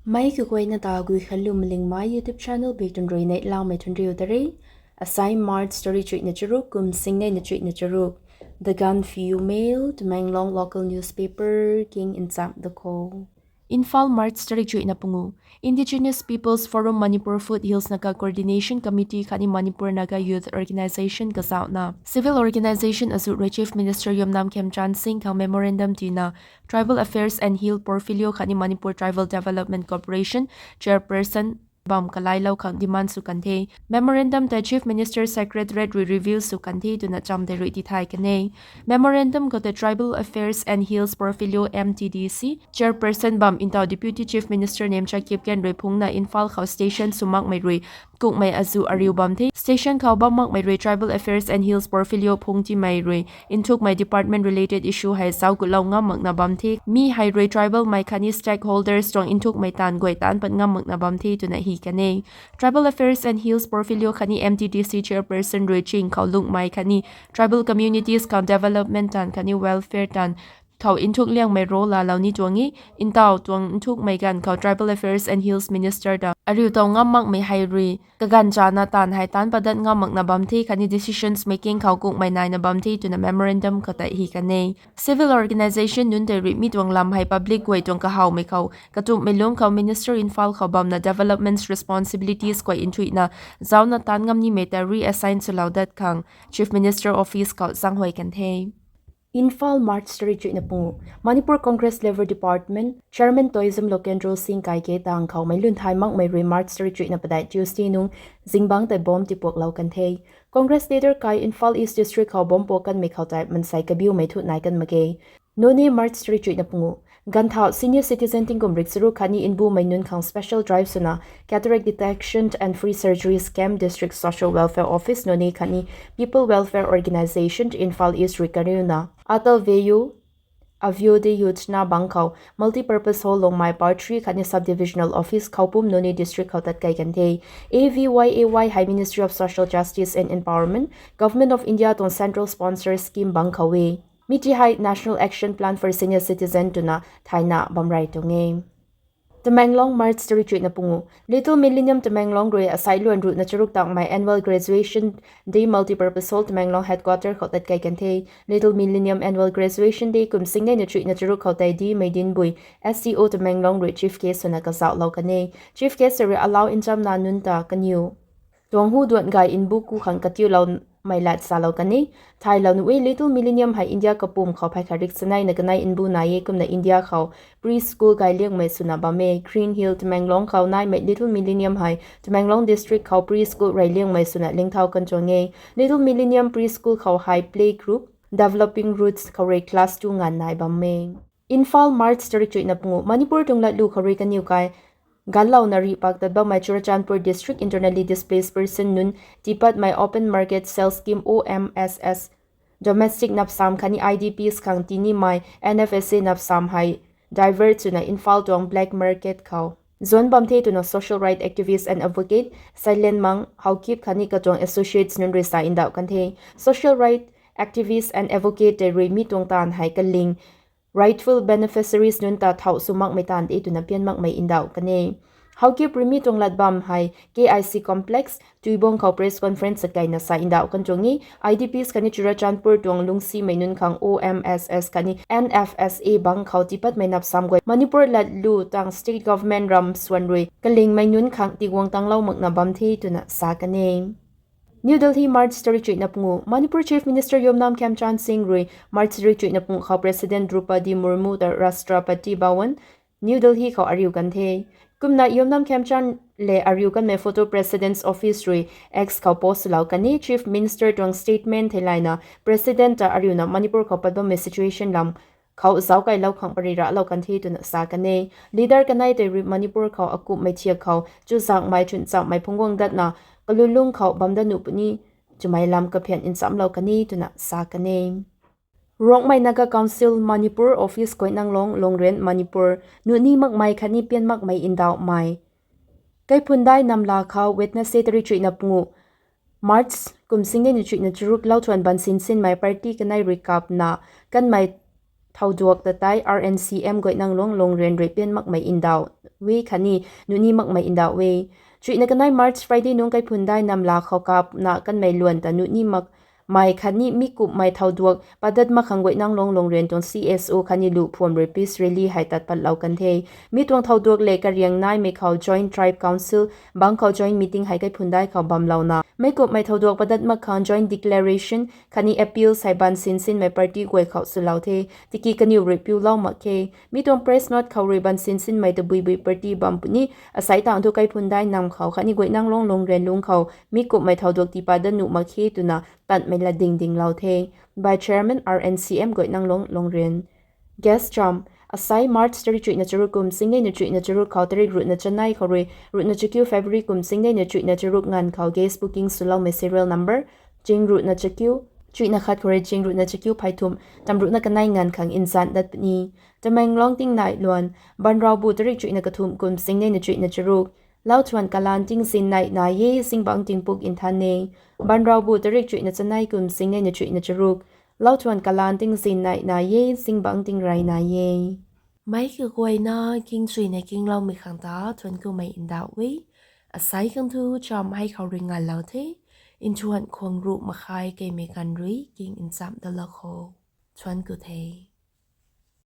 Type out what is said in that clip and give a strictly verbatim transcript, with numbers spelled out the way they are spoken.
Mei kaguayna ta Guikhanliu Malingmei YouTube channel bik tun rui neihlamei thunriu ta re. Asai March tarik chuihna charuk kum singnei na chuihna charuk. The Gaanphiu Mail, Tamenglong local newspaper king ncham da kho. Imphal, March tarik chuihna pangu. Indigenous Peoples Forum Manipur, Foothills Naga Coordination Committee khatni Manipur Naga Youth Organisation kazauhna civil organisation azuh rui Chief Minister Yumnam Khemchand Singh khang memorandum tina Tribal Affairs and Hill Portfolio khatni Manipur Tribal Development Corporation Chairperson bam kalailou khang demand sw kan the. Memorandum tei Chief Minister Secretariat rui review sw kan the twna cham tei rui tithay kan e. Memorandum khou tei Tribal Affairs and Hills Portfolio, M T D C, Chairperson bam ntaw Deputy Chief Minister Nemcha Kipgen rui phungna Imphal khou station sw makmei rui kukmei azuh ariu bam the. Station khou bam makmei rui Tribal Affairs and Hills Portfolio phung timei rui nthukmei department related issue hei zauc gutlou ngam makna bam the. Mi hei rui tribal mei khatni stakeholders tuang nthukmei taanv guay taanc pat ngam makna bam the twna hi kan e. Tribal Affairs and Hills Portfolio khatni M T D C Chairperson rui ching khou lungmei khatni tribal communities khang development taanv khatni welfare taanv khou nthuk liangmei role laalou ni tuang e. Ntaw tuang nthukmei ganv khou Tribal Affairs and Hills Minister ta ariu tow ngam makmei hei rui kaganv chana taanv hei taanc padat ngam makna bam the khatni decisions making khou kukmei naina bam the twna memorandum khou tei hi kan e. Civil organisation nunc tei rui mi tuang lam hei public guay tuang kahawmei khou katumhmei lungc khou Minister Imphal khou bamna developments responsibilities guay nthuihna zaucna taanc ngam nimei ta reassign swlou dat khang Chief Minister Office khou zaenghuay kan the. Imphal, March tarik chuihna pangu. Manipur Congress Labour Department Chairman Tourism Lokendro Singh Kaike tang khou meic lun thay makmei rui March tarik chuihna padeih Tuesday nung zingbangc tei bomb tipuaklou kan the. Congress leader kai Imphal East District khou bomb puak kanmei khou tei mansei kabiumei thu nai kan mak ge. Noney, March tarik chuihna pangu. Ganvthau senior citizen tingkum rik charuk khatni nbumei nunc khang special drive swna Cataract Detection and Free Surgery Scam District Social Welfare Office Noney khatni People Welfare Organisation Imphal East rui kariuna Atal Veyu Abhyuday Yojana bang khou Multipurpose Hall Longmai Part three khatni Subdivisional Office Khoupum Noney District khou tat kai kan the. A V Y A Y hei Ministry of Social Justice and Empowerment, Government of India tuang central sponsor scheme bang khou e. Mi ti hei National Action Plan for Senior Citizen twna thayna bam rey tuang e. Tamenglong, March tarik chuihna pangu. Little Millennium Tamenglong rui asai luan ruhna charuk tangmei Annual Graduation Day Multipurpose Hall Tamenglong Headquarter khou tat kai kan the. Little Millennium Annual Graduation Day kum singnei na chuihna charuk khou tei Dmei Dinbui, S D O Tamenglong rui chief guest swna kazauhlou kan e. Chief guest rui alau nchamna nunc ta kaniw tuang hu duan gay nbu ku khang katiuloumei lat salou kan e. Thaylou nuh e, Little Millennium hei India kapwm khou phay khat rik chanei na kanei nbu nai e, kumna India khou preschool gay liangmei swna bam e. Green Hill Tamenglong khou naimei Little Millennium hei Tamenglong District khou preschool rey liangmei swna lingthau kan tuang e. Little Millennium Preschool khou hei playgroup, Developing Roots khou rui class two nganv nai bam e. Imphal, March tarik chuihna pangu. Manipur tuang latlu khou rui kaniw kai ganlouna rih pak tat bammei Churachandpur District Internally Displaced Person nunc tiipatmei Open Market Sales Scheme, O M S S, domestic napsam khatni I D Ps khang tinimei N F S A napsam hei divert swna Imphal tuang black market khou zuanc bam the twna social right activist and advocate Silent Mang Haokip khatni katuang associates nunc rui sa ndauh kan the. Social right activist and advocate tei rui mi tuang taanv hei kaling rightful beneficiaries nunc ta thau sw makmei taanv de twna pian makmei ndauh kan e. Haokip rui mi tuang lat bam hei K I C Complex, Tuibong khou press conference kaina sa ndauh kan tuang e. I D Ps khatni Churachandpur tuang lungcsimei nunc khang O M S S khatni N F S A bang khou tiipatmei napsam guay Manipur latlu tang state government ram swan rui kalingmei nunc khang tiguang tanglou makna bam the twna sa kan e. New Delhi, March tarik chuihna pangu. Manipur Chief Minister Yumnam Khemchand Singh rui March tarik chuihna pangu khou President Droupadi Murmu ta Rashtrapati Bhavan, New Delhi khou ariu kan the. Kumna Yumnam Khemchand le ariu kanmei photo President's Office rui X khou post swlou kan e. Chief Minister tuang statement theilayna President ta ariuna Manipur khou pat bammei situation lam khou zauc kailou khang pary raclou kan the twna sa kan e. Leader kanei tei rui Manipur khou akumhmei thiak khou chuzaenghmei chwnchammei phungc guang datna kalulung khou bam dat nuh puni twmei lam kaphian nchamlou kan e twna sa kan e. Rongmei Naga Council Manipur Office Guainanglong, Longrian, Manipur, nuh ni makmei khatni pian makmei ndauhmei. Kaiphundai Namla khou Wednesday tarik chuihna pangu March kum singnei na chuihna charuk lou thuan ban sinsinmei party kanei rui kapna kanmei thouduak ta tei R N C M Guainanglong, Longrian rui pian makmei ndauh e khatni nuh ni makmei ndauh e. Chuihna kanei March Friday nungc kaiphundai namla khou kapna kanmei luan ta nuh ni makmei khatni mi kumhmei thauduak padat mak khang Guihnanglong Lungrian tuang C S O khatni luh phuam rui peace rally hei tat patlou kan the. Mi tuang thauduak le kariang naimei khou Joint Tribe Council bangc khou joint meeting hei kaiphundai khou bamlouna meic kumhmei thauduak padat mak khang joint declaration khatni appeal hei ban sinsinmei party guay khou swlou the. Tiki kaniw rui piulou mak khe. Mi tuang press note khou rui ban sinsinmei tabuibui party bam puni asei tangv thu kaiphundai nam khou khatni Guihnanglong Lungrian lungc khou mi kumhmei thauduak tiipat dat nuh mak khe twna tanmei lat ding dinglou the. By Chairman R N C M Guihnanglong Lungrian. Guest cham, asei March tarik chuihna charuk kum singnei na chuihna charuk khou tarik ruhna chanei khou rui ruhna chakiu February kum singnei na chuihna charuk nganv khou guest booking swloumei serial number ching ruhna chakiu chuihna khat khou rui ching ruhna chakiu phey thumh tamruhna kanei nganv khang nzan dat puni. Tamenglong tingnai luan, Banraubu tarik chuihna kathumh kum singnei na chuihna charuk, Lauthuan kalan tingzin nei nai e, zingbangc tingpuk nthan e. Banraubu tarik chuihna chanei kum singnei na chuihna charuk, Lauthuan kalan tingzin nei nai e, zingbangc tingrey nai e. Meic kaguayna kingchuina kingloumei khang ta thuanc kumei ndauh e. Asei khang thu cham hei khou rui nganlou the. Nthuan khwang ruh makhai keimei ganv rui king nchamh dalou kho. Thuanc ku the.